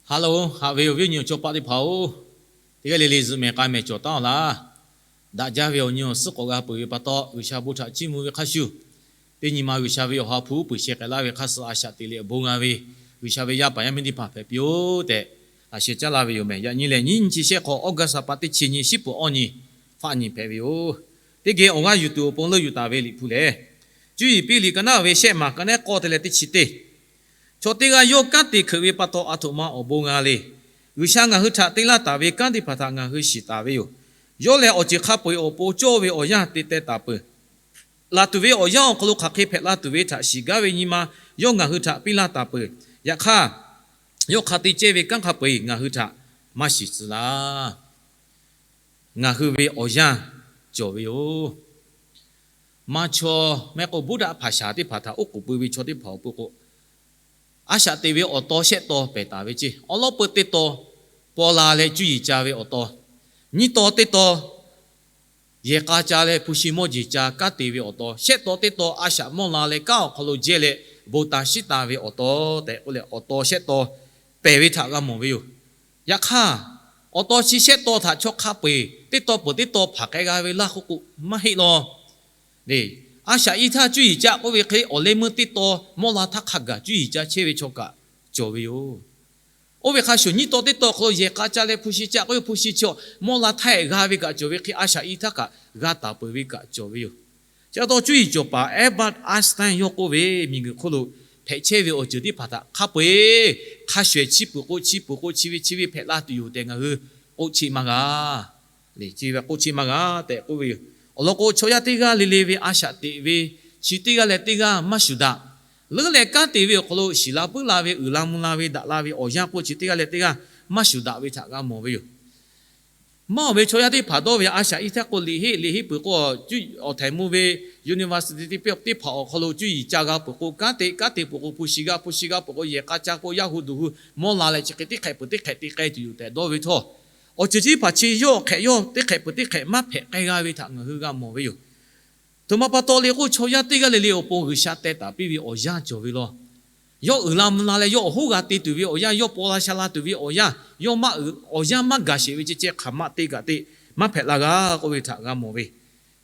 Haˉ loˬ, haꞈ ve awˬ viˉ awˬ nyi awˬ cawˇ paˆ teˇ hpaˍ-oˬ, teˇ g'aˇ le le zuhꞈ mehˍ k'ai mehˍ cawˬ taˉ-aw laˇ. Daꞈ jaˇ ve awˬ nyi awˬ suhˉ k'awꞈ g'a peuˬ ve pa taw, G'uiˬsha bon htaꞈ chiˇ mvuh ve hk'a shuˍ, teˇ nyi ma G'uiˬsha ve awˬ ha hpu uˉ peunˍ sheh k'ai laˇ ve hk'a suh a shaꞈ teꞈ leh awˬ bon g'a ve, G'uiˬsha ve yaˇ paˍ yaˇ miˇ teˇ hpaˍ hpehꞈ piˇ-oˆ tehꞈ, laꞈ sheh caˉ laˇ ve yoˬ mehˍ. Yaꞈ nyi lehˬ, nyiˇ nyi chi shehˆ hk'aw August ha pa teˇ chi nyi, shiˉ peuˬ awˇ nyi, faˆ nyi hpehꞈ ve yoˬ. Teˇ geh awˬ g'aˇ yuˬ tuˬ awˬ pon leuˆ yuˬ taˍ ve Liꞈ hpu lehˬ, Cuˇ yiˍ piˇ liꞈ ka naˉ ve shehˆ maˬ ka nehˉ k'awˇ te leh teˇ chi teˇ, chaw teˇ g'aˇ yawˇ kanˉ te hkeuꞈ ve pa taw, aˬ htoꞈ ma awˬ bon g'a le. G'uiˬsha ngaˬ hui htaꞈ te laˇ taˍ ve kanˉ teˇ hpaˍ htaꞈ ngaˬ hui shiˍ taˍ ve yoˬ. Yawˇ lehˬ, awˬ ceuˬ hk'a peu-eˬ awˬ pon cawˇ ve awˬ yanˇ te teh taˍ peuˬ. Laˬ tuˬ ve awˬ yanˇ awˬ hk'aw lo hk'aˬ hk'e hpehꞈ la tuˬ ve htaꞈ shiˍ gaˇ ve nyi ma yawˇ ngaˬ hui htaꞈ piˇ laˇ taˍ peuˬ. Yaꞈ hk'aˇ, yawˇ hk'a te cehˇ ve kanˉ hk'a peu-eˬ ngaˬ hui htaꞈ maˇ shiˍ tcuh laˇ. Ngaˬ hui ve awˬ yanˇ cawˬ ve yoˬ. Maˇ chaw mehˆ k'o, Buddha hpaˍ shaˍ teˇ hpaˍ htaꞈ oˉ k'oˍ pui ve chaw teˇ hpaˍ awˬ pon k'o, a shaꞈ teꞈ ve awˬ taw shehˆ taw pehˬ taˍ ve ceˇ. Awˉ lawˉ peu teˇ taw paw la leh cuˇ yiˍ ca ve awˬ taw, nyiˇ taw teˇ taw yehˬ k'a ca leh hpu shi mawˇ jeˬ ca kanˉ te ve awˬ taw, shehˆ taw teˇ taw a shaꞈ mawˇ la leh kanˉ awˬ hk'aw lo jehˇ leh bon ta shiˉ ta ve awˬ taw tehꞈ k'oˆ leh, awˬ taw shehˆ taw pehˬ ve htaꞈ g'a mawˬ ve yoˬ. Yaꞈ hk'aˇ, awˬ taw chi shehˆ taw htaꞈ chaw hk'a peu-eˬ teˇ taw peuˬ teˇ taw hpanˍ k'ai g'a ve laˇ k'oˆ k'o, maˇ heˆ law. A shaꞈ iˉ htaˇ cuˇ yiˍ ca k'oˆ ve hk'e, awˬ leh meuˇ teˇ taw mawˇ la htaˇ hk'a gaˬ cuˇ yiˍ ca chehˇ ve chaw kaꞈ cawˬ ve yoˬ. Oˇ ve hk'a shuˍ, nyiˇ taw teˇ taw hk'aw lo yehˬ k'a ca leh hpu shi ca k'oˆ ve, hpu shi chi awˬ mawˇ la htaˇ hehꞈ g'a ve kaꞈ cawˬ ve hk'e, a shaꞈ iˉ htaˇ kaꞈ g'a taˍ peuˬ ve kaꞈ cawˬ ve yoˬ. Chi pa taw cuˇ yiˍ cawˬ paˍ Albert Einstein yawˇ k'oˆ ve, miˬguiˬ hk'oˆ lo hpehꞈ chehˇ ve awˬ ceuˬ teˇ hpaˍ htaꞈ hk'a peu-eˬ hk'a shuˍ ehˍ chi peuˬ k'o chi peuˬ k'o chi ve chi ve hpehꞈ la tuˬ yoˬ tehꞈ ngaˬ hui k'oˆ cheˆ maˇ g'a. Chi ve k'oˆ cheˆ maˇ g'a tehꞈ k'oˆ ve yoˬ. Awˬ lawn k'o, chaw yaˇ teˇ g'aˇ le le ve a shaꞈ teꞈ ve chi teˇ g'aˇ leh teˇ g'aˇ maˇ shuˍ daꞈ. Leuˉ leh kanˉ te ve awˬ hk'aw lo shiˍ la puiˉ la ve, uiˍ la mvuh la ve, daꞈ la ve awˬ yanˇ k'oˆ chi teˇ g'aˇ leh teˇ g'aˇ maˇ shuˍ daꞈ ve htaꞈ g'a mawˬ ve yoˬ. Maˇ awˬ ve chaw yaˇ teˇ hpaˍ dawˇ ve a shaꞈ iˉ htaˇ k'o, liꞈ heˆ liꞈ heˆ peuˬ k'o, awˬ htaiˍ mvuh ve university teˇ hpaˍ awˬ hk'aw lo cuˇ yiˍ ca g'a peuˬ k'o kanˉ te, kanˉ te peuˬ k'o hpu shi g'a, hpu shi g'a peuˬ k'o yehˬ k'a ca k'o yaˇ hu duˬ hu mawˇ la leh chi hk'e teˇ hk'ehꞈ peuˬ teˇ hk'ehꞈ te k'ai tuˬ yoˬ tehꞈ dawˇ ve htawˇ, awˬ ceuˬ chi teˇ hpaˍ chi yawˇ hk'ehꞈ yawˇ teˇ hk'ehꞈ peuˬ teˇ hk'ehꞈ maˇ hpehꞈ k'ai g'a ve htaꞈ ngaˬ hui g'a mawˬ ve yoˬ. Htoꞈ ma pa taw le k'o, chaw yaˇ teˇ g'aˇ le le awˬ pon G'uiˬsha teh taˍ piˇ ve awˬ yanˇ cawˬ ve law. Yawˇ uiˍ la mvuh la leh yawˇ awˬ hoˉ g'a te tuˬ ve awˬ yanˇ, yawˇ paw la sha la tuˬ ve awˬ yanˇ, yawˇ maˇ uiˍ awˬ yanˇ maˇ gaˬ sheˍ ve ceh ceh hk'aˬ ma te kaꞈ te maˇ hpehꞈ la g'a k'oˆ ve htaꞈ g'a mawˬ ve.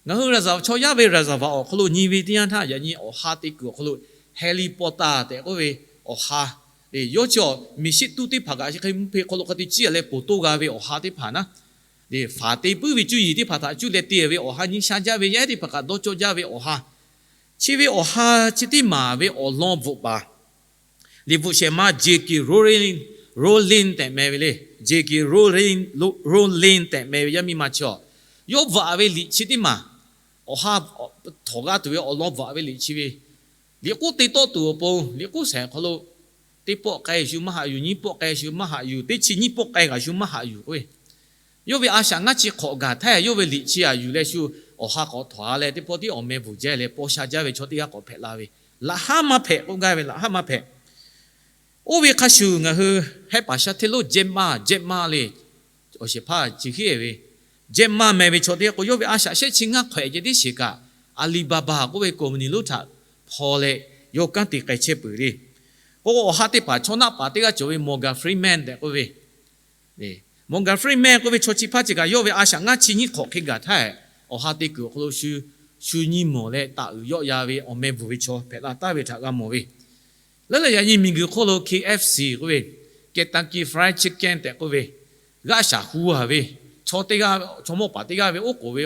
Ngaˬ hui chaw yaˇ ve ရာဇဝင် awˬ hk'aw lo nyi ve teˇ yanˇ htaˇ, yaꞈ nyi awˬ ha te kuiˬ awˬ hk'aw lo Harry Potter tehꞈ k'oˆ ve awˬ ha, yawˇ chi awˬ miˬ shiˆ tuˇ teˇ hpaˍ kaꞈ chi hk'e mvuhˇ hpe hk'aw lo hk'a te ciˇ leh ponˬ toˇ g'a ve awˬ ha teˇ hpaˍ naˉ, faˍ te puiˉ ve cuˇ yiˍ teˇ hpaˍ htaꞈ cuˇ leh te ve awˬ ha, nyi sha jaˇ ve yaˇ ehˉ teˇ hpaˍ kaꞈ dawˇ cawˇ jaˇ ve awˬ ha, chi ve awˬ ha chi teˇ maˬ ve awˬ lawn bvuhꞈ paˍ liꞈ bvuhꞈ shehˍ ma J K Rowling, Rowling tehꞈ meh ve le. J K Rowling, Rowling tehꞈ meh ve yaˇ miˇ ma chi awˬ, yawˇ bvuhꞈ ve liꞈ chi teˇ maˬ awˬ ha htawꞈ g'a tuˬ ve awˬ lawn bvuhꞈ ve liꞈ chi ve, liꞈ k'oˆ te tawˆ tuˬ awˬ pon liꞈ k'oˆ shehˍ hk'aw lo teˇ pawˆ k'ai shu maˇ haꞈ yuˬ, nyiˇ pawˆ k'ai shu maˇ haꞈ yuˬ, teˇ chi nyiˇ pawˆ k'ai g'aꞈ shu maˇ haꞈ yuˬ k'oˆ ve, yawˇ ve a shaꞈ ngaˇ chi hk'awꞈ gaˬ htaˇ, yawˇ ve liꞈ chi aꞈ yuˬ leh shu awˬ ha k'awꞈ htawꞈ ha leh teˇ pawˆ tiˉ awˬ meh bvuhˬ jaˇ leh paw sha jaˇ ve chaw teˇ g'aˇ k'awꞈ hpehꞈ la ve, laꞈ haˉ maˇ hpehꞈ k'oˆ gaˇ ve, laꞈ haˉ maˇ hpehꞈ. Oˇ ve hk'a shuˍ ngaˬ hui hehˉ paˍ shaˉ hteˇ lonˉ Jack Ma, Jack Ma le, awˬ shehˍ hpaˇ chi heˆ ve, Jack Ma meh ve chaw teˇ g'aˇ k'o, yawˇ ve a shaꞈ shehˆ chi ngaˇ hk'awehꞈ ceh tiˉ sheˍ kaꞈ, Alibaba k'oˆ ve company lonˉ htaꞈ hpaw leh yawˇ kanˉ te k'ai chehˇ peuˬ le. K'o, awˬ ha teˇ hpaˍ chaw naˆ paˍ teˇ g'aˇ cawˬ ve Morgan Freeman tehꞈ k'oˆ ve, Morgan Freeman k'oˆ ve chaw chi hpaˇ chi kaꞈ yawˇ ve a shaꞈ ngaˇ chi nyiˇ hk'awꞈ hk'e gaˬ htaˇ, awˬ ha te kuiˬ awˬ hk'aw lo shu, shu nyi mawˬ leh taꞈ uiˍ yawˆ ya ve awˬ meh bvuhˬ ve chaw hpehꞈ la taˍ ve htaꞈ g'a mawˬ ve. Leuˉ leh yaꞈ nyi miˬguiˬ hk'oˆ lo K F C k'oˆ ve, Kentucky Fried Chicken tehꞈ k'oˆ ve, g'aˆ shaˍ hu a ve, chaw teˇ g'aˇ, chaw mawˇ paˍ teˇ g'aˇ ve oˉ k'oˍ ve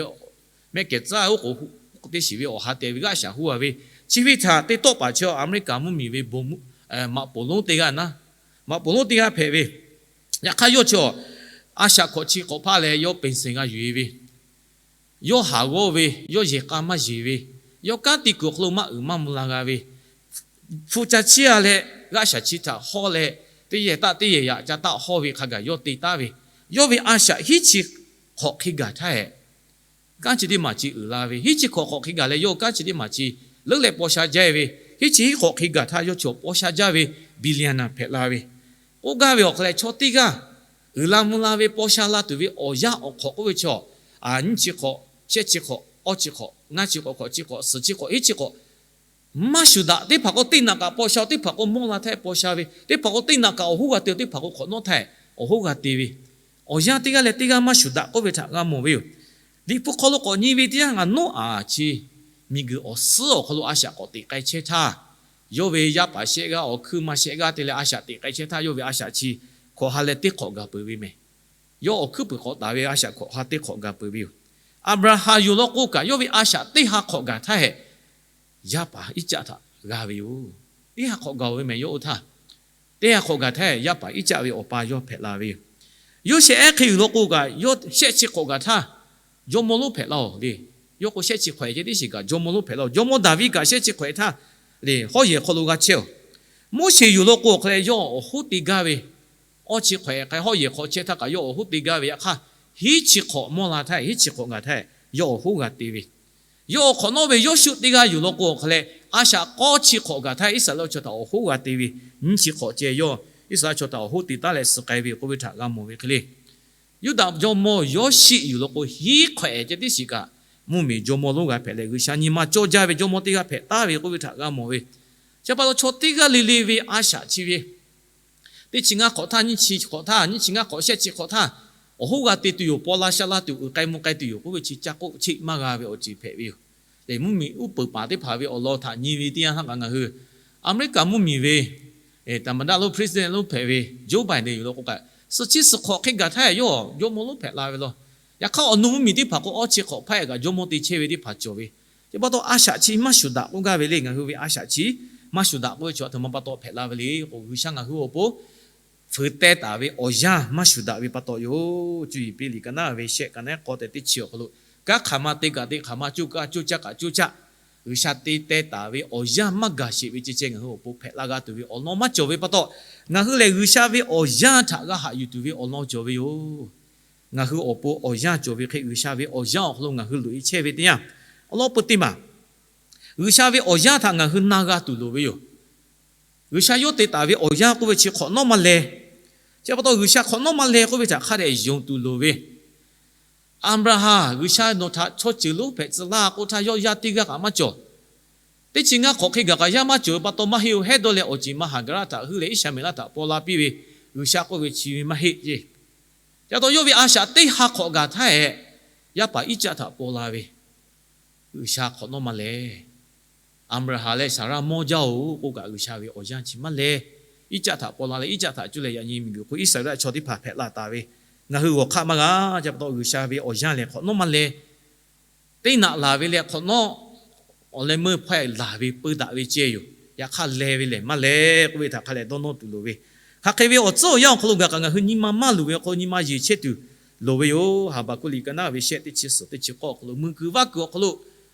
mehˆ kehˬ tcuhˉ oˉ k'oˍ teˇ shiˍ ve awˬ ha te ve g'aˆ shaˍ hu a ve, chi ve htaꞈ te tawˆ paˍ chi America mvuhˇmiˬ ve bon maꞈ poˍ lonˉ teˇ g'aˇ naˉ, maꞈ poˍ lonˉ teˇ g'aˇ hpehꞈ ve, yaꞈ hk'aˇ yawˇ chi a shaꞈ hkawꞈ chi hk'awꞈ hpaˇ leh yawˇ penˍ seˍ g'a yuˬ e ve, yawˇ haˍ g'awˇ ve, yawˇ yehˬ k'a maˇ yeˬ ve, yawˇ kanˉ te kuiˬ awˬ hk'aw lo maˇ uiˍ maˇ mvuh la g'a ve, hpu ca chiˇ a leh g'aˆ shaˍ chi htaꞈ hawˇ leh teˇ yehˬ taˆ teˇ yehˬ yaꞈ ca taˆ hawˇ ve hk'a gaˬ yawˇ te taˍ ve, yawˇ ve a shaꞈ hiˉ chi hk'awꞈ hk'e gaˬ htaˇ, kanˉ chi teˇ maˬ chi uiˍ la ve, hiˉ chi hk'awꞈ hk'awꞈ hk'e gaˬ leh yawˇ kanˉ chi teˇ maˬ chi leuˉ leh paw sha jaˇ ve, hiˉ chi hiˉ hk'awꞈ hk'e gaˬ htaˇ yawˇ chi paw sha jaˇ ve billionaire hpehꞈ la ve, k'oˆ gaˇ ve awˬ hk'aw leh chaw teˇ g'aˇ uiˍ la mvuh la ve paw sha la tuˬ ve awˬ yanˇ awˬ hk'awꞈ k'oˆ ve chaw, nyiˇ chi hk'awꞈ, shehˆ chi hk'awꞈ, awˇ chi hk'awꞈ, ngaˇ chi k'awꞈ, hk'awꞈ chi hk'awꞈ, suhˍ chi hk'awꞈ, hiˉ chi hk'awꞈ, maˇ shuˍ daꞈ teˇ hpaˍ k'o, teˇ naꞈ kaꞈ paw sha, teˇ hpaˍ k'o mawˇ la htaˇ paw sha ve, teˇ hpaˍ k'o teˇ naꞈ kaꞈ awˬ hoˉ g'a te, teˇ hpaˍ k'o hk'awꞈ nawˉ htaˇ awˬ hoˉ g'a te ve, awˬ yanˇ teˇ g'aˇ leh teˇ g'aˇ maˇ shuˍ daꞈ k'oˆ ve htaꞈ g'a mawˬ ve yoˬ. Liꞈ hpu hk'aw lo k'awꞈ nyi ve teˇ yanˇ, ngaˬ Noˉaꞈ chi miˬguiˬ awˬ suhˉ awˬ hk'aw lo a shaꞈ k'awꞈ teꞈ k'ai chehˇ htaˇ, yawˇ ve yaˇ paˍ shehˆ g'aˇ, awˬ hkuiˇ ma shehˆ g'aˇ te leh a shaꞈ teꞈ k'ai chehˇ htaˇ, yawˇ ve a shaꞈ chi hkawꞈ ha leh teˇ hk'awꞈ gaˬ peuˬ ve mehˬ. Yawˇ awˬ hkuiˉ puiˍ k'awꞈ taˍ ve a shaꞈ hkawꞈ ha teˇ hk'awꞈ gaˬ peuˬ ve yoˬ. Aˍbraˍhanˍ yoˬ law k'o kaꞈ, yawˇ ve a shaꞈ teˇ ha hk'awꞈ gaˬ htaˇ hehꞈ, yaˇ paˍ Iˉcaˆ htaꞈ g'a ve yoˬ. Teˇ ha hk'awꞈ gaˬ ve mehˬ yawˇ oˇ htaˇ. Teˇ ha hk'awꞈ gaˬ htaˇ, yaˇ paˍ Iˉcaˆ ve awˬ pa yawˇ hpehꞈ la ve yoˬ. Yoˇsehꞈ ehˉ hk'e yuˬ law k'o kaꞈ, yawˇ shehˆ chi hk'awꞈ gaˬ htaˇ, jawˇmawˇ lonˉ hpehꞈ laˇ-oˬ le. Yawˇ k'o shehˆ chi hk'awꞈ ehˉ ceh tiˉ shiˍ kaꞈ, jawˇmawˇ lonˉ hpehꞈ laˇ-oˬ. Jawˇmawˇ Daˍviˆ kaꞈ shehˆ chi hk'awꞈ ehˉ htaˇ le, hawˉ yehˬ hk'aw lo g'a chehˇ-oˬ. Moˉseˍ yuˬ law k'o awˬ hk'aw leh yawˇ awˬ hoˉ te gaˇ ve, awˇ chi hk'awꞈ ehˉ k'ai hawˉ yehˬ hk'aw chehˇ htaˇ kaꞈ yawˇ awˬ hoˉ te gaˇ ve yaꞈ hk'aˇ, hiˉ chi hk'awꞈ mawˇ la htaˇ, hiˉ chi hk'awꞈ gaˬ htaˇ, yawˇ awˬ hoˉ g'a te ve. Yawˇ awˬ hk'awꞈ nawˉ ve Yoˇshuˆ teˇ g'aˇ yuˬ law k'o awˬ hk'aw leh, a shaꞈ k'awˇ chi hk'awꞈ gaˬ htaˇ Iˉsaˍreˍlaˆ chaw htaꞈ awˬ hoˉ g'a te ve, nyiˇ chi hk'awꞈ ceh yawˇ Iˉsaˍreˍlaˆ chaw htaꞈ awˬ hoˉ te taˉ leh suh k'ai ve k'oˆ ve htaꞈ g'a mawˬ ve hk'e le. Yuˇdaꞈ jawˇmawˇ Yoˇshuˆ yuˬ law k'o hiˉ hk'awꞈ ehˉ ceh tiˉ shiˍ kaꞈ, mvuhˇmiˬ jawˇmawˇ lonˉ g'a hpehꞈ leh, G'uiˬsha nyi ma cawˇ jaˇ ve jawˇmawˇ teˇ g'aˇ hpehꞈ taˍ ve k'oˆ ve htaꞈ g'a mawˬ ve. Chi pa taw chaw teˇ g'aˇ le le ve a shaꞈ chi ve teˇ chi ngaˇ hk'awꞈ htaˇ, nyiˇ chi hk'awꞈ htaˇ, nyiˇ chi ngaˇ hk'awꞈ shehˆ chi hk'awꞈ htaˇ, awˬ hoˉ g'a te tuˬ yoˬ, paw la sha la tuˬ, uiˍ k'ai mvuh k'ai tuˬ yoˬ k'oˆ ve chi ca k'oˆ cheˆ maˇ g'a ve awˬ ceuˬ hpehꞈ ve yoˬ. Lehˬ, mvuhˇmiˬ uˉ peunˍ paˍ teˇ hpaˍ ve awˬ lawn htaꞈ nyi ve teˇ yanˇ htaˇ kaꞈ ngaˬ hui Aˍmeˍriˆkaˍ mvuhˇmiˬ ve သမ္မတ lonˉ, president lonˉ hpehꞈ ve Joe Biden yoˬ law k'o kaꞈ, suhˍ chi suhˍ hk'awꞈ hk'e gaˬ htaˇ yawˇ jawˇmawˇ lonˉ hpehꞈ la ve law. Yaꞈ hk'aˇ awˬ nu mvuhˇmiˬ teˇ hpaˍ k'o awˇ chi hk'awꞈ hpaˇ ehˉ kaꞈ jawˇmawˇ te chehˇ ve teˇ hpaˍ cawˬ ve. Chi pa taw a shaꞈ chi maˇ shuˍ daꞈ k'oˆ gaˇ ve le. Ngaˬ hui ve a shaꞈ chi maˇ shuˍ daꞈ k'oˆ ve chi a htoꞈ ma pa taw hpehꞈ la ve le k'o, G'uiˬsha ngaˬ hui awˬ pon fuiˍ teh taˍ ve awˬ yanˇ maˇ shuˍ daꞈ ve pa taw yoˬ. Cuˇ yiˍ piˇ liꞈ ka naˉ ve shehˆ ka naˉ k'awˇ tehꞈ teˇ chi awˬ hk'aw lo, kanˉ hk'aˬ ma te kaꞈ te, hk'aˬ ma coˇ kaꞈ coˇ caˇ kaꞈ coˇ caˇ, G'uiˬsha te teh taˍ ve awˬ yanˇ maˇ gaˬ sheˍ ve ceh ceh ngaˬ hui awˬ pon hpehꞈ la g'a tuˬ ve awˬ lawn maˇ cawˬ ve pa taw, ngaˬ hui lehˬ G'uiˬsha ve awˬ yanˇ htaꞈ g'a haꞈ yuˬ tuˬ ve awˬ lawn cawˬ ve yoˬ. Ngaˬ hui awˬ pon awˬ yanˇ cawˬ ve hk'e G'uiˬsha ve awˬ yanˇ awˬ hk'aw lo ngaˬ hui loꞈ e chehˇ ve teˇ yanˇ, awˬ lawn peu teˇ maˬ G'uiˬsha ve awˬ yanˇ htaꞈ ngaˬ hui na g'a tuˬ loˍ ve yoˬ. G'uiˬsha yawˇ te taˍ ve awˬ yanˇ k'oˆ ve chi hk'awꞈ nawˉ maˇ leh, chi pa taw G'uiˬsha hk'awꞈ nawˉ maˇ leh k'oˆ ve htaꞈ hk'a dehꞈ yonˍ tuˬ loˍ ve. Aˍbraˍhanˍ, G'uiˬsha nawˬ htaꞈ chaw ceuˬ lonˉ hpehꞈ tcuh laˇ k'oˆ htaˇ, yawˇ yaˇ teˇ g'aˇ kaꞈ maˇ cawˬ. Teˇ chi ngaˇ hk'awꞈ hk'e gaˬ kaꞈ yaˇ maˇ cawˬ ve pa taw, maˇ heˆ-oˬ, hehˉ dawˇ leh awˬ ceˬ ma Haˍgaˍraˆ htaꞈ heuˆ leh Iˉsaˍmeˍlaˆ htaꞈ paw la piˇ ve G'uiˬsha k'oˆ ve chi ve maˇ heˆ ceˇ. Chi pa taw yawˇ ve a shaꞈ teˇ ha hk'awꞈ gaˬ htaˇ hehꞈ, yaˇ paˍ Iˉcaˆ htaꞈ paw la ve G'uiˬsha hk'awꞈ nawˉ maˇ leh. Aˍbraˍhanˍ leh Saˍraˇ mawˇ jaˇ-oˬ k'oˆ kaꞈ, G'uiˬsha ve awˬ yanˇ chi maˇ leh. Iˉcaˆ htaꞈ paw la leh Iˉcaˆ htaꞈ cuˇ leh yaꞈ nyi miˬguiˬ hk'oˆ Iˉsaˍreˍlaˆ chaw teˇ hpaˍ hpehꞈ la taˍ ve ngaˬ hui g'awˬ hk'aˆ maˇ g'a. Chi pa taw G'uiˬsha ve awˬ yanˇ lehˬ hk'awꞈ nawˉ maˇ leh. Teˇ naꞈ laˬ ve leh hk'awꞈ nawˉ, awˬ leh meuˇ hpawehˇ laˬ ve peu daꞈ ve ceh yoˬ. Yaꞈ hk'aˇ leh ve lehˬ maˇ leh k'oˆ ve htaꞈ hk'a lehꞈ dawˇ nawˇ tuˬ loˍ ve. Hk'aˬ hk'e ve awˬ tcuhˉ awˬ yanˇ awˬ hk'aw lo gaˬ kaꞈ ngaˬ hui nyi ma maˇ luˬ ve awˬ hk'aw lo nyi ma yeˬ chehˇ tuˬ loˍ ve yoˬ. Haˍbaˍkuˆ liꞈ ka naˉ ve shehˆ teˇ chi suhˍ teˇ chi k'awˇ awˬ hk'aw lo, mui kuiˬ vaˇ kuiˬ awˬ hk'aw lo,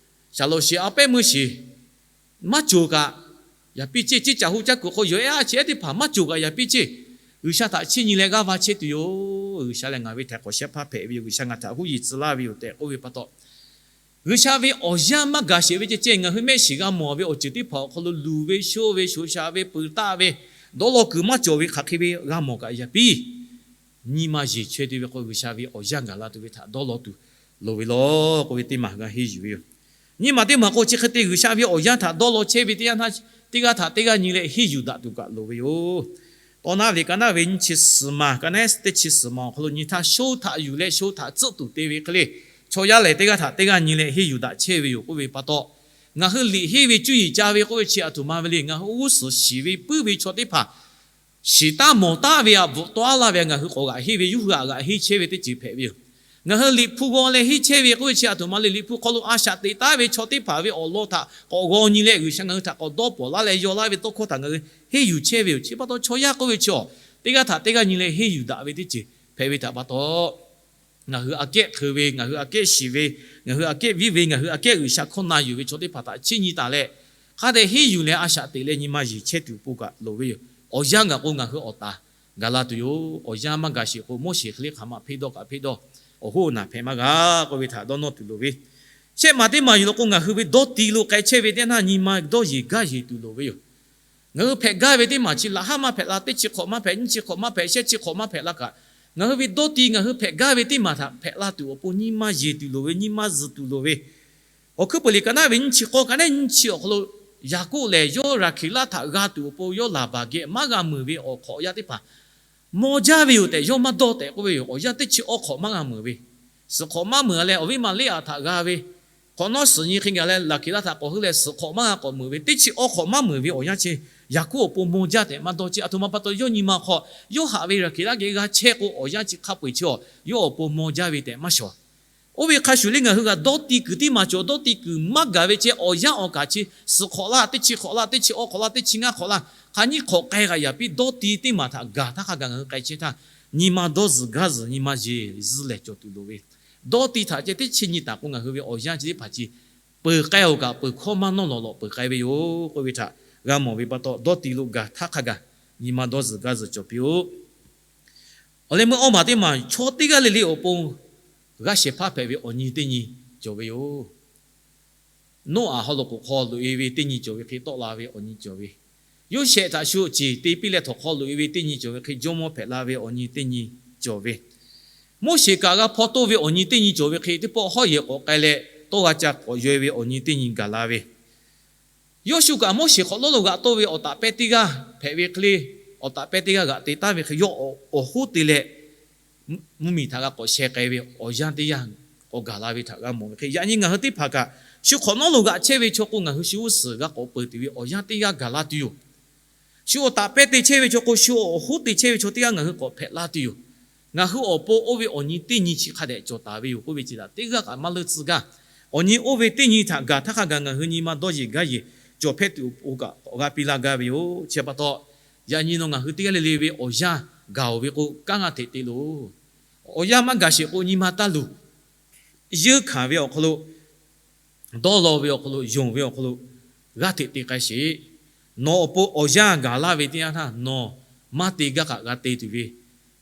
shaˍlonˍ shiˍ a pehˉ meuˇ shiˍ maˇ cawˬ kaꞈ yaꞈ piˇ ceˇ. Ceˇ caˬ hu caˇ kuiˬ hk'aw yawˬ ehˉ a chi ehˉ teˇ hpaˍ maˇ cawˬ kaꞈ yaꞈ piˇ ceˇ. G'uiˬsha htaꞈ chiˇ nyi leh g'aˇ va chehˇ tuˬ yoˬ. G'uiˬsha lehˬ ngaˬ ve htaiˍ hk'awꞈ shehˇ hpaˇ hpehꞈ ve yoˬ. G'uiˬsha ngaˬ htaꞈ huˉ yiˍ tcuh laˇ ve yoˬ tehꞈ k'oˆ ve pa taw, G'uiˬsha ve awˬ yanˇ maˇ gaˬ sheˍ ve ceh ceh ngaˬ hui mehˆ shiˍ g'a mawˬ ve awˬ ceuˬ teˇ hpaˍ awˬ hk'aw lo luˬ ve, sho ve, shoꞈ shaꞈ ve, peuˬ taˆ ve, dawˇ law kuiˬ maˇ cawˬ ve hk'aˬ hk'e ve g'a mawˬ kaꞈ yaꞈ piˇ. Nyi ma yeˬ chehˇ tuˬ ve k'o, G'uiˬsha ve awˬ yanˇ gaˬ la tuˬ ve htaꞈ dawˇ law tuˬ loˍ ve law k'oˆ ve teˇ maˬ g'a henˇ yuˬ ve yoˬ. Nyi ma teˇ maˬ k'o, chi hk'e te G'uiˬsha ve awˬ yanˇ htaꞈ dawˇ law chehˇ ve teˇ yanˇ htaˇ, teˇ g'aˇ htaꞈ teˇ g'aˇ nyi leh henˇ yuˬ daꞈ tuˬ kaꞈ loˍ ve yoˬ. Tawˇ naˉ ve ka naˉ ve nyiˇ chi suhˍ maˬ, ka naˉ teˇ chi suhˍ maˬ awˬ hk'aw lo nyi htaˇ, sho htaꞈ yuˬ leh sho htaꞈ tcuhˆ tuˬ te ve hk'e le, chaw yaˇ lehˬ teˇ g'aˇ htaꞈ teˇ g'aˇ nyi leh henˇ yuˬ daꞈ chehˇ ve yoˬ k'oˆ ve pa taw, ngaˬ hui liꞈ henˇ ve cuˇ yiˍ ca ve k'oˆ ve chi a htoꞈ ma ve le. Ngaˬ hui g'uˇ suhˍ shiˍ ve puiˉ ve chaw teˇ hpaˍ shiˍ taˉ mawˬ taˉ ve aꞈ bvuhꞈ taw aˉ laˇ ve, ngaˬ hui k'awꞈ g'aꞈ henˇ ve, yawˇ hui aꞈ g'aꞈ henˇ chehˇ ve teˇ ceuˬ hpehꞈ ve yoˬ. Ngaˬ hui liꞈ hpu g'aw leh henˇ chehˇ ve k'oˆ ve chi a htoꞈ ma le. Liꞈ hpu hk'aw lo a shaꞈ teꞈ taˉ ve chaw teˇ hpaˍ ve awˬ lawn htaꞈ k'awꞈ g'aw nyi leh, G'uiˬsha ngaˬ hui htaꞈ k'awꞈ dawˇ pawnˍ laˇ leh yaw laˇ ve tawˇ hkawˇ htaꞈ ngaˬ hui henˇ yuˬ chehˇ ve yoˬ. Chi pa taw chaw yaˇ k'oˆ ve chi awˬ, teˇ g'aˇ htaꞈ teˇ g'aˇ nyi leh henˇ yuˬ daꞈ ve teˇ ceuˬ hpehꞈ ve htaꞈ pa taw, ngaˬ hui aꞈ kehˉ hk'eu ve, ngaˬ hui aꞈ kehˉ shiˍ ve, ngaˬ hui aꞈ kehˉ viˉ ve, ngaˬ hui aꞈ kehˉ G'uiˬsha hkawˇ na yuˬ ve chaw teˇ hpaˍ htaꞈ chiˇ nyi taˍ leh, hk'a dehꞈ henˇ yuˬ leh a shaꞈ teꞈ leh nyi ma yeˬ chehˇ tuˬ pon kaꞈ loˍ ve yoˬ. Awˬ yanˇ gaˬ k'o ngaˬ hui awˬ taˍ gaˬ la tuˬ yoˬ. Awˬ yanˇ maˇ gaˬ sheˍ k'o, Moˉseˍ hk'e le hk'aˬ ma hpeˇ dawˇ kaꞈ hpeˇ dawˇ, awˬ hoˉ awˬ naˬ hpehꞈ maˇ g'a k'oˆ ve htaꞈ dawˇ nawˇ tuˬ loˍ ve. Shehˆ maˬ teˇ maˬ yuˬ law k'o, ngaˬ hui ve dawˇ ti lo k'ai chehˇ ve teˇ naˇ nyi ma dawˇ yeˬ gaˇ yeˬ tuˬ loˍ ve yoˬ. Ngaˬ hui hpehꞈ gaˇ ve teˇ maˬ chi laꞈ haˉ maˇ hpehꞈ la, teˇ chi hk'awꞈ maˇ hpehꞈ, nyiˇ chi hk'awꞈ maˇ hpehꞈ, shehˆ chi hk'awꞈ maˇ hpehꞈ la kaꞈ, ngaˬ hui ve dawˇ ti ngaˬ hui hpehꞈ gaˇ ve teˇ maˬ htaꞈ hpehꞈ la tuˬ awˬ pon nyi ma yeˬ tuˬ loˍ ve, nyi ma zuhˬ tuˬ loˍ ve. Awˬ hkuiˉ peuˬ liꞈ ka naˉ ve nyiˇ chi k'awˇ ka naˉ nyiˇ chi awˬ hk'aw lo Yaˍkoˆ lehˬ, yawˇ Raˍhkeˍlaˆ htaꞈ g'a tuˬ awˬ pon yawˇ Laˍbaˍ geh maˇ g'a meuˍ ve awˬ hk'awꞈ yaˇ teˇ hpaˍ mawˇ jaˇ ve yoˬ tehꞈ yawˇ maˇ dawˇ tehꞈ k'oˆ ve yoˬ. Awˬ yanˇ teˇ chi awˇ hk'awꞈ maˇ g'a meuˍ ve, suhˍ hk'awꞈ maˇ meuˍ leh awˬ viˉ ma Leˇaꞈ htaꞈ g'a ve, hk'awꞈ nawˉ suhˍ nyi hk'e gaˬ leh Raˍhkeˍlaˆ htaꞈ k'awꞈ heuˆ leh suhˍ hk'awꞈ maˇ g'a k'awꞈ meuˍ ve, teˇ chi awˇ hk'awꞈ maˇ meuˍ ve awˬ yanˇ chi Yaˍkoˆ awˬ pon mawˇ jaˇ tehꞈ maˇ dawˇ ceˇ. Aˬ htoꞈ ma pa taw yawˇ nyi ma hk'aw yawˇ haꞈ ve Raˍhkeˍlaˆ geh g'a chehˇ k'o, awˬ yanˇ chi hk'a peu-eˬ chi awˬ yawˇ awˬ pon mawˇ jaˇ ve tehꞈ maˇ shawˍ. Oˇ ve hk'a shuˍ le, ngaˬ hui g'a dawˇ ti kuiˬ teˇ maˬ cawˬ, dawˇ ti kuiˬ maˇ gaˬ ve ceh awˬ yanˇ awˬ kaˍ chi suhˍ hk'awꞈ laˇ, teˇ chi hk'awꞈ laˇ, teˇ chi awˇ hk'awꞈ laˇ, teˇ chi ngaˇ hk'awꞈ laˇ, hk'aˬ nyiˇ hk'awꞈ k'ai g'a yaꞈ piˇ dawˇ ti teˇ maˬ htaꞈ gaˬ htaˇ hk'a gaˬ ngaˬ hui k'ai chehˇ htaˇ, nyi ma dawˇ zuhˬ gaˇ zuhˬ, nyi ma yeˬ zuhˬ lehˬ cawˬ tuˬ loˍ ve, dawˇ ti htaꞈ ceh teˇ chi nyi taˍ k'o, ngaˬ hui ve awˬ yanˇ chi teˇ hpaˍ chi peuˬ k'ai-oˬ kaꞈ peuˬ hkawˇ maˇ nawˇ lawˬ lawꞈ peuˬ k'ai ve yoˬ k'oˆ ve htaꞈ g'a mawˬ ve pa taw, dawˇ ti lo gaˬ htaˇ hk'a gaˬ nyi ma dawˇ zuhˬ gaˇ zuhˬ cawˬ piˇ-oˆ. Awˬ leh meuˇ awˇ maˬ teˇ maˬ chaw teˇ g'aˇ le le awˬ pon g'aˇ shehˍ hpaˇ hpehꞈ ve awˬ nyi teˇ nyi cawˬ ve yoˬ. Noˉaꞈ haw loꞈ k'oˍ hk'aw loꞈ-e ve teˇ nyi cawˬ ve hk'e, tawˆ la ve awˬ nyi cawˬ ve, Yoˇsehꞈ htaꞈ shu ceˬ te piˇ leh htawnˍ hk'aw loꞈ-e ve teˇ nyi cawˬ ve hk'e, jawˇmawˇ hpehꞈ la ve awˬ nyi teˇ nyi cawˬ ve, Moˉseˍ kaꞈ g'a hpaw toˇ ve awˬ nyi teˇ nyi cawˬ ve hk'e, teˇ pawˆ hawˉ yehˬ k'awꞈ k'ai leh tawˇ g'a ca k'awꞈ yaweh ve awˬ nyi teˇ nyi gaˬ la ve, Yoˇshuˆ kaꞈ Moˉseˍ hk'awꞈ nawˉ lo g'aꞈ toˇ ve awˬ taꞈ pehˇ teˇ g'aˇ hpehꞈ ve hk'e le, awˬ taꞈ pehˇ teˇ g'aˇ g'aꞈ te taˍ ve hk'e, yawˇ awˬ hoˉ te leh mvuhˇmiˬ htaꞈ g'a k'awꞈ sheh k'ai ve awˬ yanˇ teˇ yanˇ k'awꞈ gaˬ la ve htaꞈ g'a mawˬ ve hk'e, yaꞈ nyi ngaˬ hui teˇ hpaˍ kaꞈ shu hk'awꞈ nawˉ lo g'aꞈ chehˇ ve chaw k'o, ngaˬ hui shu g'uˇ suhˍ g'a k'awꞈ peuˬ tuˬ ve awˬ yanˇ teˇ g'aˇ gaˬ laˇ tuˬ yoˬ. Shu awˬ taꞈ pehˇ te chehˇ ve chaw k'o, shu awˬ hoˉ te chehˇ ve chaw teˇ g'aˇ ngaˬ hui k'awꞈ hpehꞈ laˇ tuˬ yoˬ. Ngaˬ hui awˬ pon oˇ ve awˬ nyi teˇ nyi chi hk'a dehꞈ cawˬ taˍ ve yoˬ k'oˆ ve chi htaꞈ teˇ g'aˇ kaꞈ maˇ leuˆ tcuh gaˇ. Awˬ nyi oˇ ve teˇ nyi htaꞈ gaˬ htaˇ hk'a gaˬ ngaˬ hui nyi ma dawˇ yeˬ gaˇ yeˬ cawˬ hpehˇ tuˬ awˬ pon kaꞈ k'awꞈ g'a piˇ laˇ gaˇ ve yoˬ. Chi pa taw, yaꞈ nyi nawˬ ngaˬ hui teˇ g'aˇ le le ve awˬ yanˇ gaˬ-oˬ ve k'o, kanˉ g'aˇ hteꞈ te loˬ. Awˬ yanˇ maˇ gaˬ sheˍ k'o, nyi ma taˇ luˬ. Yeunˇ hkanˍ ve awˬ hk'aw lo, dawˇ law ve awˬ hk'aw lo, yonˍ ve awˬ hk'aw lo, g'aˇ hteꞈ te k'ai sheˍ. Nawˬ awˬ pon awˬ yanˇ gaˬ laˇ ve teˇ yanˇ htaˇ, nawˬ maˇ te gaˇ kaꞈ g'a te tuˬ ve,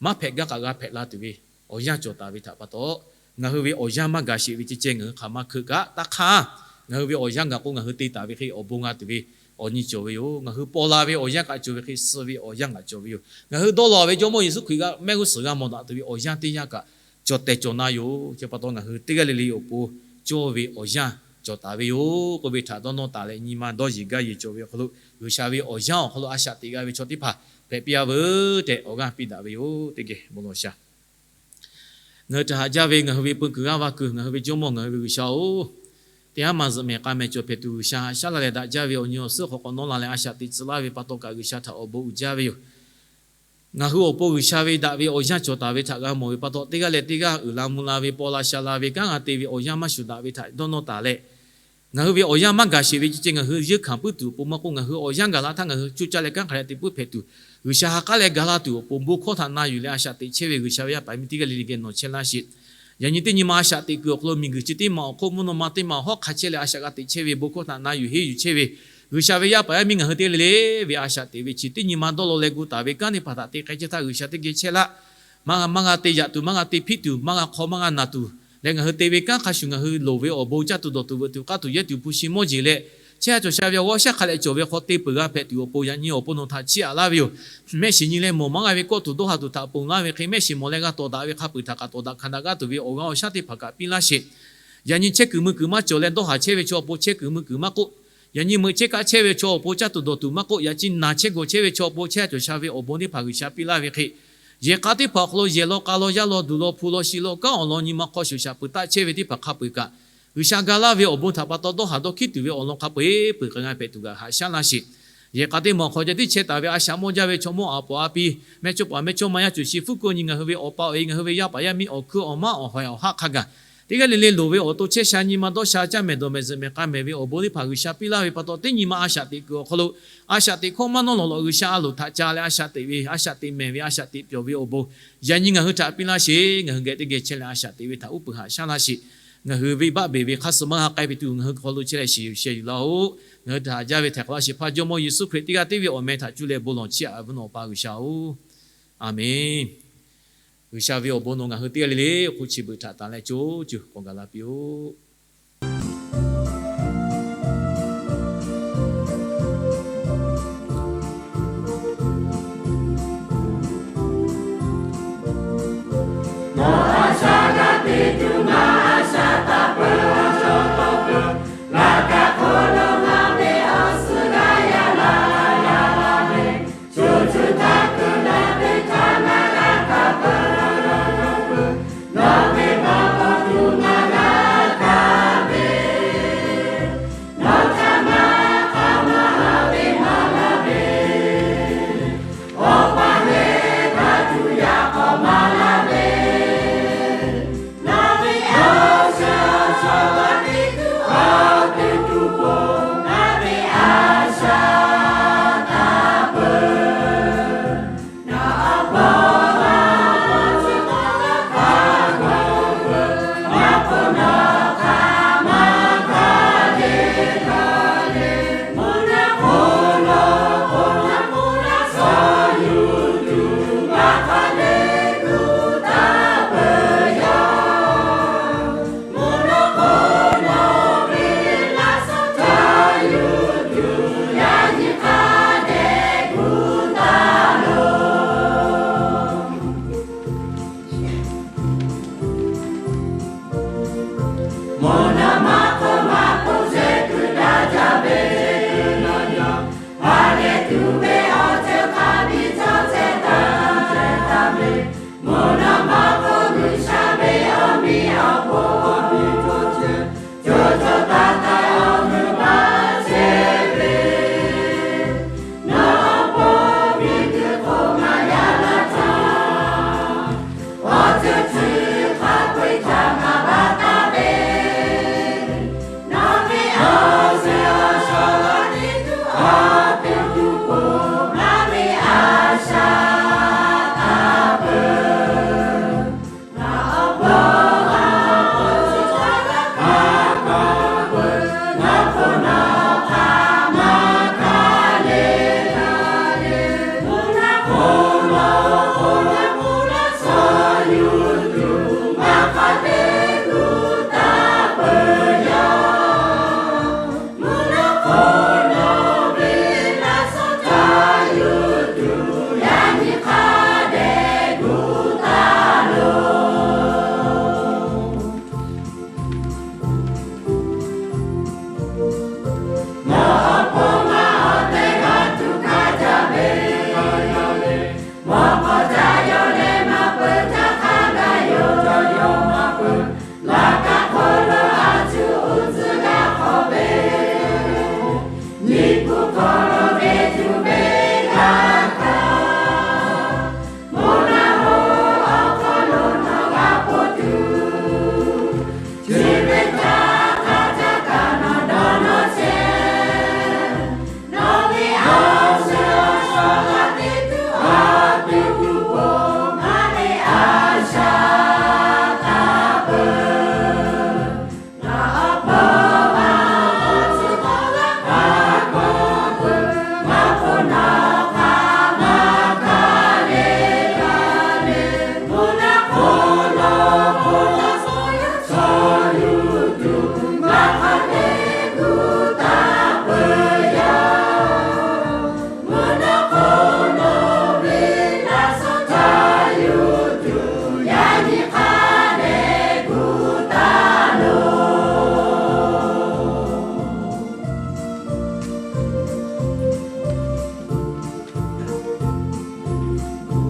maˇ hpehꞈ gaˇ kaꞈ g'a hpehꞈ la tuˬ ve awˬ yanˇ cawˬ taˍ ve htaꞈ pa taw, ngaˬ hui ve awˬ yanˇ maˇ gaˬ sheˍ ve ceh ceh ngaˬ hui hk'aˬ ma hkeuꞈ kaꞈ taˇ hk'aˇ. Ngaˬ hui ve awˬ yanˇ gaˬ k'o, ngaˬ hui te taˍ ve hk'e awˬ bon g'a tuˬ ve awˬ nyi cawˬ ve yoˬ. Ngaˬ hui paw la ve awˬ yanˇ kaꞈ cawˬ ve hk'e, suh ve awˬ yanˇ kaꞈ cawˬ ve yoˬ. Ngaˬ hui dawˇ law ve Jawˇmawˇ Yeˍsuˆ Hkriꞈ mehˆ g'uˇ suhˍ g'a mawˬ daꞈ tuˬ ve awˬ yanˇ teˇ yanˇ kaꞈ cawˬ tehˬ cawˬ na yoˬ. Chi pa taw, ngaˬ hui teˇ g'aˇ le le awˬ pon cawˇ ve awˬ yanˇ cawˬ taˍ ve yoˬ k'oˆ ve htaꞈ dawˇ nawˇ taˍ leh, nyi ma dawˇ yeˬ gaˇ yeˬ cawˬ ve awˬ hk'aw lo, G'uiˬsha ve awˬ yanˇ awˬ hk'aw lo a shaꞈ teꞈ g'a ve chaw teˇ hpaˍ hpehꞈ piˇ-a veuˬ tehꞈ awˬ g'aˇ piˇ daꞈ ve yoˬ. Teˇ geh bon lawˬ sha. Ngaˬ hui htaꞈ haꞈ jaˇ ve ngaˬ hui ve peu kuiˬ g'aˇ va kuiˬ, ngaˬ hui ve Jawˇmawˇ, ngaˬ hui ve G'uiˬsha-oˬ, teˇ haˉ ma zuhꞈ mehˍ k'a mehˍ cawˬ hpehꞈ tuˬ, G'uiˬsha haꞈ shaˉ laˇ leh daꞈ jaˇ ve awˬ nyi awˬ suhˉ hk'aw k'awꞈ nawˉ la leh a shaꞈ teꞈ tcuh laˇ ve pa taw kaꞈ, G'uiˬsha htaꞈ awˬ bon uiˍ jaˇ ve yoˬ. Ngaˬ hui awˬ pon G'uiˬsha ve daꞈ ve awˬ yanˇ cawˬ taˍ ve htaꞈ g'a mawˬ ve pa taw, teˇ g'aˇ leh teˇ g'aˇ uiˍ la mvuh la ve, paw la sha la ve, kanˉ g'a te ve awˬ yanˇ maˇ shuˍ daꞈ ve htaꞈ dawˇ nawˇ taˍ leh, ngaˬ hui ve awˬ yanˇ maˇ gaˬ sheˍ ve ceh ceh ngaˬ hui yeunˇ hkanˍ puiˉ tuˬ awˬ pon maˇ k'oˆ, ngaˬ hui awˬ yanˇ gaˬ la htaˇ ngaˬ hui coˇ caˇ leh kanˉ hk'aˬ hk'e te puiˉ hpehꞈ tuˬ, G'uiˬsha ha k'aˉ leh ga laˇ tuˬ awˬ pon bon hkawˇ htaꞈ na yuˬ leh a shaꞈ teꞈ chehˇ ve G'uiˬsha ve yaˇ paˍ yaˇ miˇ teˇ g'aˇ le le geh nawˬ chehˇ laˇ sheˍ. Yaꞈ nyi teˇ nyi ma a shaꞈ teꞈ kuiˬ awˬ hk'aw lo miˬguiˬ chi teˇ maˬ awˬ hk'oˆ mvuhˇ naw ma teˇ maˬ awˬ hawˉ hk'a chehˇ leh a shaꞈ g'a teꞈ chehˇ ve bon hkawˇ htaꞈ na yuˬ henˇ yuˬ chehˇ ve G'uiˬsha ve yaˇ paˍ yaˇ miˇ ngaˬ hui teˇ g'aˇ le le ve a shaꞈ teꞈ ve chi teˇ nyi ma dawˇ law leh gu taˍ ve kanˉ teˇ hpaˍ htaꞈ te k'ai chehˇ htaˇ, G'uiˬsha teˇ geh chehˇ laˇ. Maˇ g'a, maˇ g'a te yaꞈ tuˬ, maˇ g'a te hpiˆ tuˬ, maˇ g'a hk'aw maˇ g'a naˬ tuˬ leh, ngaˬ hui te ve kanˉ hk'a shuˍ ngaˬ hui loˍ ve awˬ bon caˇ tuˬ dawˬ tuˬ veuꞈ tuˬ k'aˇ tuˬ yehˇ tuˬ hpu shi mawˇ jeˬ leh, chehˇ sha cawˬ sha ve awˬ g'aˇ shaˉ hk'a leh cawˬ ve hk'aw te peuˬ g'a hpehꞈ tuˬ awˬ pon yaꞈ nyi awˬ pon nawˬ htaꞈ chiˇ aꞈ laˇ ve yoˬ. Mehˆ shiˍ nyi leh mawˬ maˇ g'a ve kawˆ tuˬ dawˇ haˍ tuˬ htaꞈ ponˬ laˇ ve hk'e, mehˆ shiˍ mawˬ leh g'a tawˍ daꞈ ve hk'a peu-eˬ htaꞈ kaꞈ tawˍ daꞈ hkanˍ daꞈ gaˇ tuˬ ve awˬ g'aˇ awˬ shaˉ teˇ hpaˍ kaꞈ piˇ laˇ sheˍ. Yaꞈ nyi chehˇ kuiˬ mui kuiˬ maˇ cawˬ leh dawˇ haˍ chehˇ ve chaw awˬ pon chehˇ kuiˬ mui kuiˬ maˇ k'oˆ, yaꞈ nyi meuꞈ chehˇ kaˆ chehˇ ve chaw awˬ pon caˇ tuˬ dawˬ tuˬ maˇ k'oˆ, yaꞈ chi naˬ chehˇ gawˬ chehˇ ve chaw awˬ pon chehˇ sha cawˬ sha ve awˬ bon teˇ hpaˍ G'uiˬsha piˇ laˇ ve hk'e, yehˬ k'a teˇ hpaˍ awˬ hk'aw lo yehˬ law k'a law yaˇ law duˬ law hpu law shi law kanˉ awˬ lawn nyi ma hk'aw shoˍ shaˍ peuˬ taˆ chehˇ ve teˇ hpaˍ hk'a peu-eˬ kaꞈ, G'uiˬsha ga laˇ ve awˬ bon htaꞈ pa taw dawˇ haˍ dawˇ hkiˉ tuˬ ve awˬ lawn hk'a peu-eˬ peuˬ k'ai g'a hpehꞈ tuˬ kaꞈ haꞈ shaˉ laˇ sheˍ. Yehˬ k'a teˇ maˬ awˬ hk'aw ceh tiˉ chehˇ taˍ ve a shaꞈ mawˇ jaˇ ve chaw mawˇ aˍ paw a pi, mehˇchawˇpaˍ mehˇchawˇma yaˇ cawˬ shi fuˉ kuˆ nyi ngaˬ hui ve awˬ pa awˬ e, ngaˬ hui ve yaˇ paˍ yaˇ miˇ awˬ hkuiˉ awˬ maˉ awˬ hawehˍ awˬ haˆ hk'a gaˬ, teˇ g'aˇ le le loˍ ve awˬ to chehˇ sha nyi ma dawˇ sha caˇ mehˍ dawˬ mehˍ zuhꞈ mehˍ k'a mehˍ ve awˬ bon teˇ hpaˍ G'uiˬsha piˇ laˇ ve pa taw, teˇ nyi ma a shaꞈ teꞈ kuiˬ awˬ hk'aw lo a shaꞈ teꞈ hkawˇ maˇ nawˇ lawˬ lawꞈ G'uiˬsha a loˍ htaꞈ ca leh a shaꞈ teꞈ ve, a shaꞈ teꞈ mehˍ ve, a shaꞈ teꞈ pyawˬ ve awˬ bon yaꞈ nyi ngaˬ hui htaꞈ piˇ laˇ sheˍ. Ngaˬ hui geh teˇ geh chehˇ leh a shaꞈ teꞈ ve htaꞈ uˉ peunˍ haꞈ shaˉ laˇ sheˍ. Ngaˬ hui venˇbaˆ beˬ ve hk'a suh maˇ g'a k'ai ve tuˬ ngaˬ hui hk'aw lo chehˇ leh shiˍ yuˬ sheh yuˬ laˇ-oˆ. Ngaˬ hui htaꞈ haꞈ jaˇ ve htaiˍ hk'awꞈ laˇ sheˍ hpaˇ Jawˇmawˇ Yeˍsuˆ Hkriꞈ teˇ g'aˇ tiˉ ve awˬ meh htaꞈ cuˇ leh bon lawˬ chiˇ aꞈ ve nawˬ pa G'uiˬsha-oˬ, Aˍmenˍ. G'uiˬsha ve awˬ bon nawˬ ngaˬ hui teˇ g'aˇ le le awˬ hk'oˆ chi beuꞈ htaꞈ tanˬ leh co co k'awꞈ gaˬ la piˇ-oˆ.